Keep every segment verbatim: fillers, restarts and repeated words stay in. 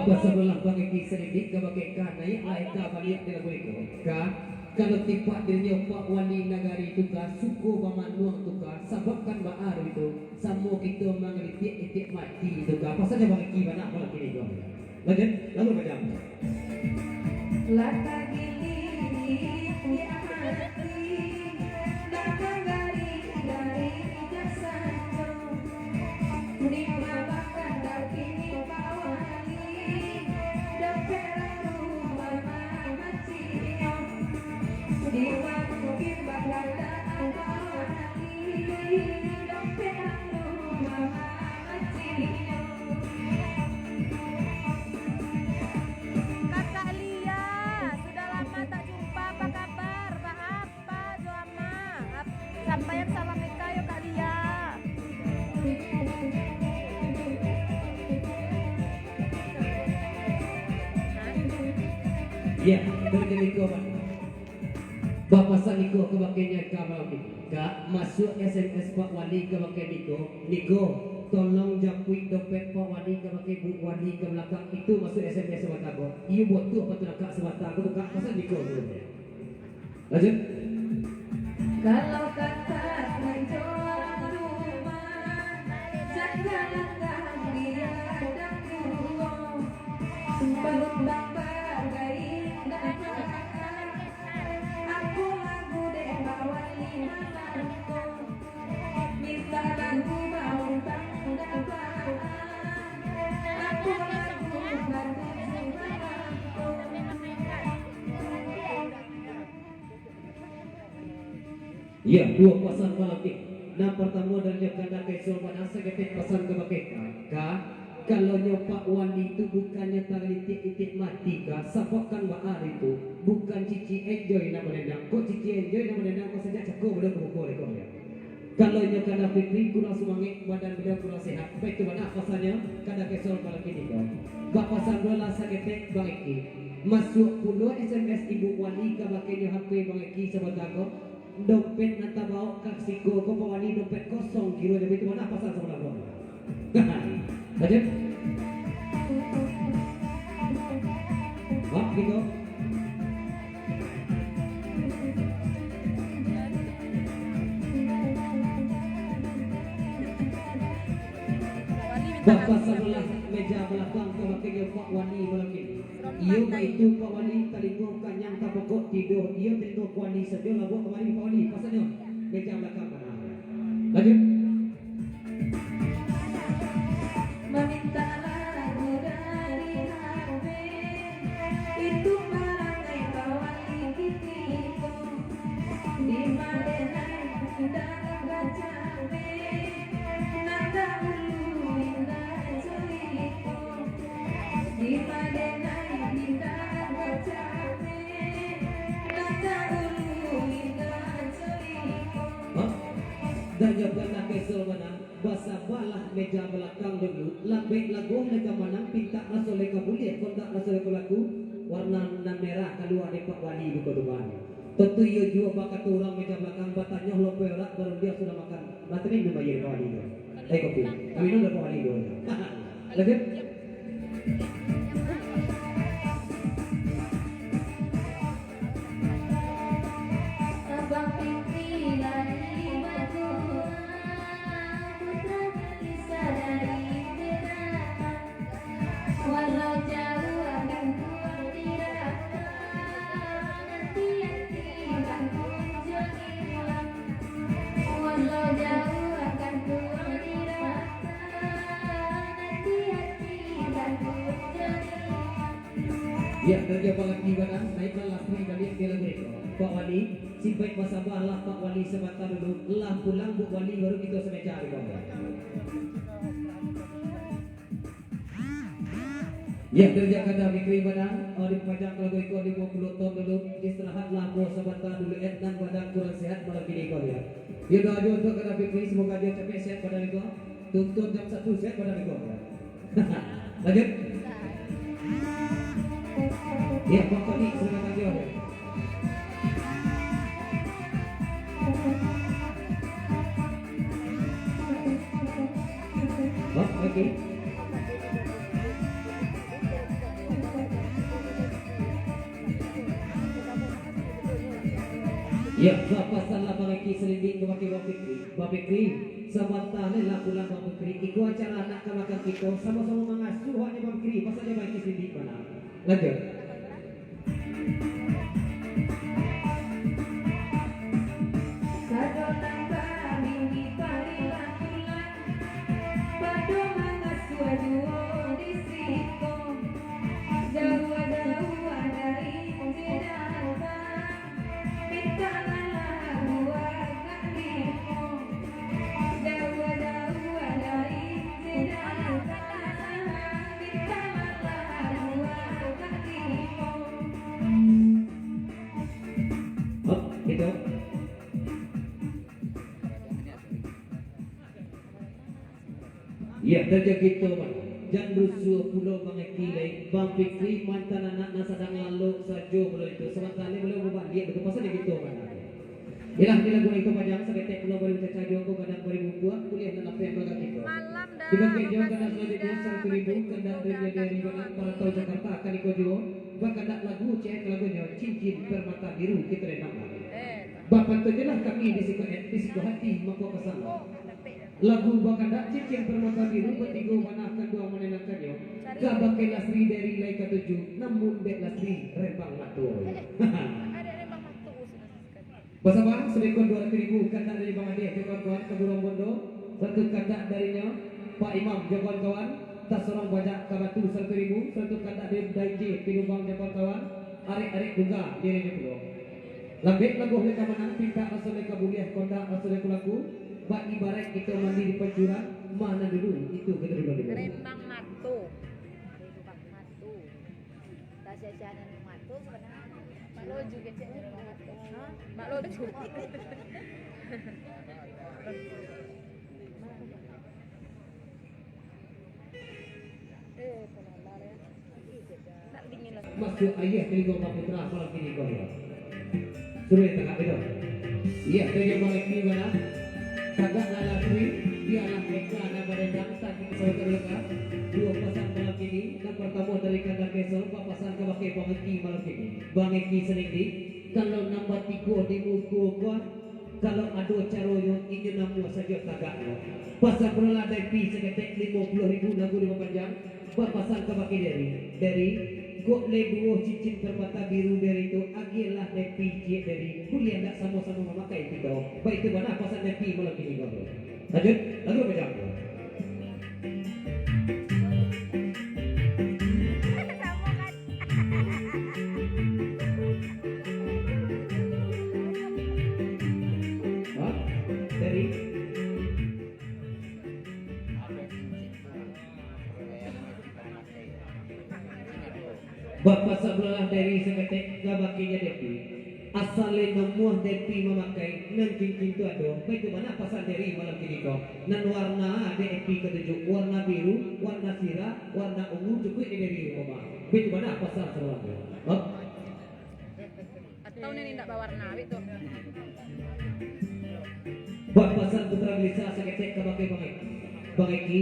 Basabolah bangiki salidik ka bakeh ka, naiaklah eka baliak di lagu iko. Ka, kalau tipak dirinyo Pak Wali Nagari tu ka, suko bamanuang tu ka, sabab kan baa itu, samo kito mangalitik itik mati tu ka. Pasanyo bangiki bana malam kini ko. Lanjut, lalu macam. Lah tagiliang di hati, dah manggaring-garing jak sanjo. Di malam kandang kini Pak Wali, dompet lalu mamacinyo. Di warung bimbang kandang Pak Wali, dompet lalu mamacinyo. Kakak Lia, sudah lama tak jumpa, apa kabar? Maaf. Apa jo ama? Ap-, sampaian salam eka yo, Kak Lia. Iya, betul niko, Pak. Bapasan niko ka bakeh nyo eka malam ni. Kak, masuak S M S Pak Wali ka bakeh niko. Niko, tolong japuik dompet Pak Wali ka bakeh Bu Wali ka balakang. Itu masuak S M S sabanta ko. Iyo butuh apa tu, Kak, sabanta ko tu, Kak. Pasan niko tu. Lanjut. Kalau kata nan jo urang rumah, jaga langkah di ladang juo. Balumbang bagai dapat, aku lagu dek Pak Wali malam ko. Minta lagu balumbang dapat, aku lagu batuju malam ko. Iya, duo pasan malam ni. Nan partamo dari nyo kandak ka Iswal Bana, saketek pasan ka bakeh ka. Ka, kalau nyo Pak Wali tu bukannyo tagalitik itik mati ka, sabab kan baa itu, bukan Cici Enjoy nan badendang. Kok Cici Enjoy nan badendang, kok sajak cako baliau ka muko leko yo. Kalau inyo kandak Fikri kurang sumangek, badan baliau kurang sehat. Baitu bana pasannyo, kandak ka Iswal malam kini ko. Bapasan pulo lah saketek Bang Eki. Masuak pulo S M S Ibu Wali ka bakeh nyo H P Bang Eki sabanta ko. Dompet nan tabao ka siko ko Pak Wali, dompet kosong kironyo. Baitu bana pasan sabanta ko. Lanjut. Bang, gitu. Bapasan lah meja balakang ka bakeh nyo Pak Wali malam kini. Iyo baitu Pak Wali, talingo kanyang tapokok tido, iyo talingo Pak Wali sajo labuah kamari Pak Wali. Pasannyo, meja balakang bana. Lanjut. Maminta lagu dari H P, itu parangai Pak Wali kini ko. Di ma den nan indak bacawe, nan dahulu indak carito. Di ma den nan indak bacawe, nan dahulu indak carito. Hah? Dah nyo bana keso bana. Basabalah meja balakang dulu, lambek lagoh lai ka manang, pintak raso lai ka buliah, kontak raso lai ka laku, warna nan merah kalua dek Pak Wali buko tu bana. Tantu iyo juo bakato urang meja balakang, batanyo lopoi orak, barundiang sudah makan. Lah tadi minum aia dek Pak Wali tu. Eh, kopi. Kami minum dek Pak Wali tu. Lanjut. Abang Fikri lari bajuang, putra Melisa dari Medan. Walau jauah kantuang di rantau, nanti hati kantuang jo ilang. Walau jauah kantuang di rantau, nanti hati kantuang jo ilang. Ya, kerja pangati badan, naiklah lastri baliak di lagu iko. Pak Wali, sipaik basabalah Pak Wali sabanta dulu, lah pulang Buk Wali baru kito sameja di bawah. Ya, kerja kada Fikri badan, oh, dipajak lagu iko limo puluah ton dulu, istirahatlah ko sabanta dulu, eh, nan badan kurang sehat malam kini ko, ya. Ya, doa juo untuak kada Fikri, semoga juo capek sehat badan iko, tuntun jam satu sehat badan iko, ya. Lanjut. Ya, Bang Tony, silakan lanjut. Bang, oke. Yo, bapasanlah Bang Eki salindik kabake Bang Fikri. Bang Fikri, sabanta lai lah pulang Bang Fikri. Iko acara anak kamanakan kito, samo-samo mangasuah nyo Bang Fikri, pasan nyo Bang Eki salindik bana. Lanjut. Sadolah tabingik palilah pulang, pado mangasuah juo di siko. Jauah-jauah dari Jeddah datang, mintalah lagu Agak Limo. Jauah-jauah dari Jeddah datang, mintalah lagu Agak Limo. Hop, gitu. Iyo, tajadi kito, Bang. Jan rusuah pulo Bang Eki lai. Bang Fikri mantan anak nan sadang lalok sajo pulo itu. Sabanta lai baliau babaliak, betul pasan kito, Bang. Iyolah, di lagu itu panjang, saketek pulo bari bacaca jo, angku gadang bari bubuak, kuliah nan lapeh bagi kito. Malam dah. Dibangkek jo gadang selanjutnya, saratu ribu, kandak dari Jakarta, parantau Jakarta, akan iko juo. Bakandak lagu, ciek lagunyo, Cincin Permata Biru, kito renang. Eh. Bapantuanlah kami di siko, di siko hati, mako ka sana. Lagu bakandak Cincin Permata Biru, batigo bana kanduang manenangkannyo. Kabake Lasri dari lai katuju, namun dek Lasri rembang mato. Basamo, sadekor duo ratuih ribu, kandak dari Bang Adeh jo kawan-kawan ka Buruang Bondo, satu kandak darinyo Pak Imam jo kawan-kawan, tas sorong bajak ka Batu saratuih ribu, satu kandak dari Daije Pilumbang jo kawan-kawan, arek-arek Duga dirinyo pulo. Lambek lagoh lai ka manang, pintak raso lai ka buliah, kondak raso lai ka laku, bak ibaraik kito mandi di pancuran, mah nan dulu, itu kito dulu-dulu. Rembang mato. Rembang mato. Tak sia-sia nan mato sabananyo. Mak Loju kecek rembang mato. Ha? Mak Loju. Eh, penambah ya. Masuak ayah telingo Bang Putra malam kini ko, yo. Suruah tagak, betul. Iyo, telingo Bang Eki bana. Tagaklah Lasri, bialah Eka nan badendang, sakik sabatang luka. Duo pasan malam kini, nan partamo dari Kanda Kesel, bapasan kabake Bang Eki malam kini. Bang Eki salindik, kalau nan batigo di muko ko, kalau ado caronyo, inyo namuah sajo tagaknyo. Pasan pulolah Depi saketek limo puluah ribu lagu limo panjang, bapasan kabake Dery. Dery, kok lai duo cincin permata biru Dery tu, agiahlah Depi ciek Dery, buliah ndak samo-samo mamakai kito. Baitu bana pasan Depi malam kini, Bang. Lanjut, lagu limo panjang. Hah? Dery? Bapasan pulolah Dery saketek kabake Depi. Asa lai namuah Depi mamakai, nan cincin tu ado, baitu bana pasan Dery malam kini ko. Nan warna Depi katuju, warna biru, warna sirah, warna ungu, cukuik di Dery rumah. Baitu bana pasan sabananyo. Hop. Atau nan indak bawarna, abih tu. Bapasan Putra Gelisah saketek kabake Bang Eki. Bang Eki,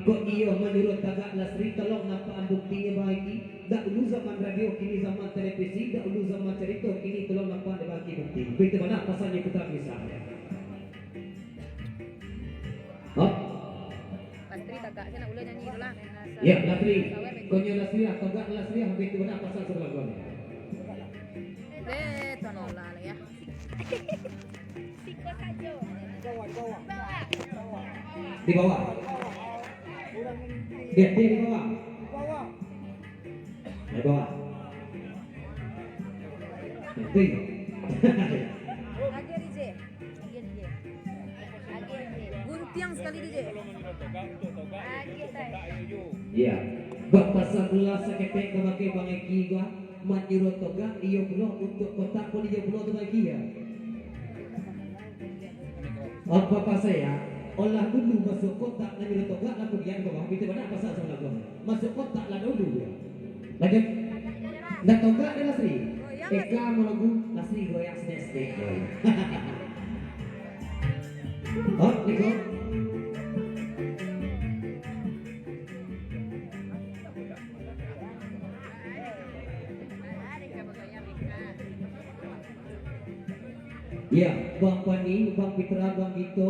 kok iyo manyuruah tagak Lasri, tolong nampakan buktinyo, Bang Eki. Dahulu zaman radio, kini zaman televisi, dahulu zaman carito, kini tolong nampak dek Bang Eki bukti. Baitu bana pasannyo Putra Gelisah. Hop. Lasri tagak, sia nak ulo nyanyi tu lah. Yo, Lasri. Konyo Lasri lah, tagak Lasri lah, baitu bana pasan sabananyo. Beh, tuan Allah lah ya. Di bawah. Di, di, di bawah. Di bawah. Di. Guntiang sakali, D J. Iyo. Bapasan pulo saketek kabake Bang Eki ko, manyuruah tagak iyo pulo untuak kotak pun iyo pulo tu Bang Eki, yo. Apo-apo sajo, olah dulu masuak kotak, manyuruah tagak lah kudian ko, Bang. Baitu bana pasan sabananyo. Masuak kotak lah dulu, yo. Lanjut. Ndak tagak dek Lasri. Eka malagu, Lasri goyang sedek-sedek. Oh, Niko. Pani, Bang Pitra, Bang Gito,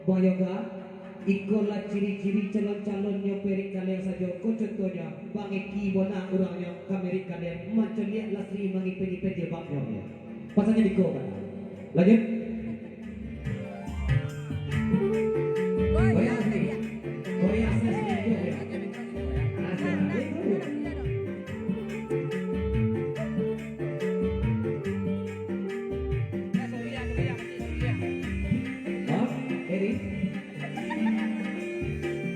Bang Yoga, ikolah ciri-ciri calon-calonnyo perik kalian sajo. Ko contohnyo, Bang Eki bona urangnyo ka merik kalian, mancaliak Lasri mangipeh-ngipeh jilbabnyo. Pasannyo diko kan. Lanjut. Goyang Lasri. Goyang Lasri. Asik. Hah? Eri?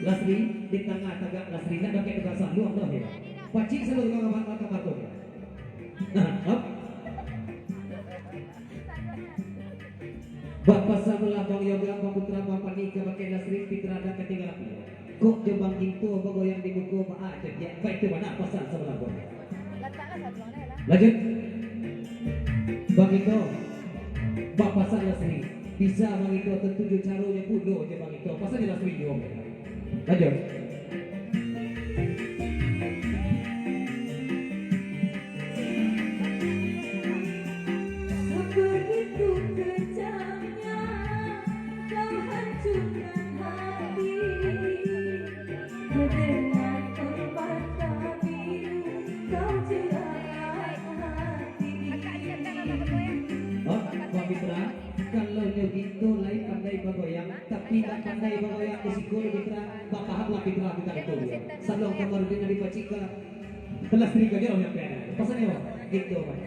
Lasri, di tangah tagak Lasri, nak pakai tukang saluang tu, ya. Pacik saluang tukang gambar, tukang patung, ya. Nah, hop. Bak pasamulah Bang Yoga, Bang Putra, Bang Pani, ka pakai Lasri, Pitra, dan katinggalan. Kok jo Bang Ginto bagoyang di muko, baa jadi, baik tu mana pasal samulah Bang? Lanjut. Bang Ginto, bak pasal Lasri. Bisa Bang Ginto, tantu jo caronyo pulo jo Bang Ginto. Pasal jo Lasri juo. Lanjut. Begitu kejamnya kau hancurkan hati. Dengan mata biru kau jerat hati. Oh, Bang Pitra, kalau nyo Ginto lai pandai bagoyang, tapi nak pandai bagoyang di siko nyo Pitra, bapahamlah Pitra tentang itu. Saluang Kamarudin dari Pacika, Lasri ka jauah nyampe ado. Pasannyo, Bang. Gitu, Bang.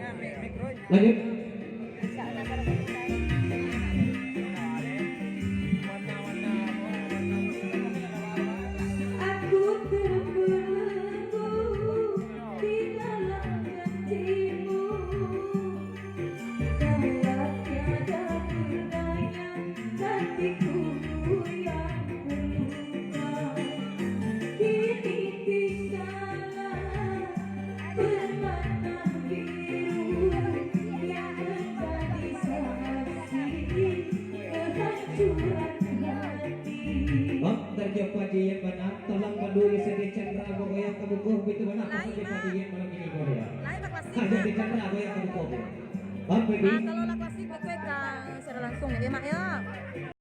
Lanjut. Aku terbelenggu di dalam janjimu. Kalau tiada berdaya, hatiku yang terluka. Kini tinggallah permata biru yang menjadi saksi kehancuran hati. Bang, tarjo pajian bana, tolong pandu yo sede Chandra bagoyang ka muko, bitu bana, pasal di pajian malam ini, bagoyang. Lai lah klasik, ah, jadi Chandra goyang ka muko, bagoyang. Bang, Feby. Ah, kalau lah klasik, baik ka secara langsung, ya, Mak, ya.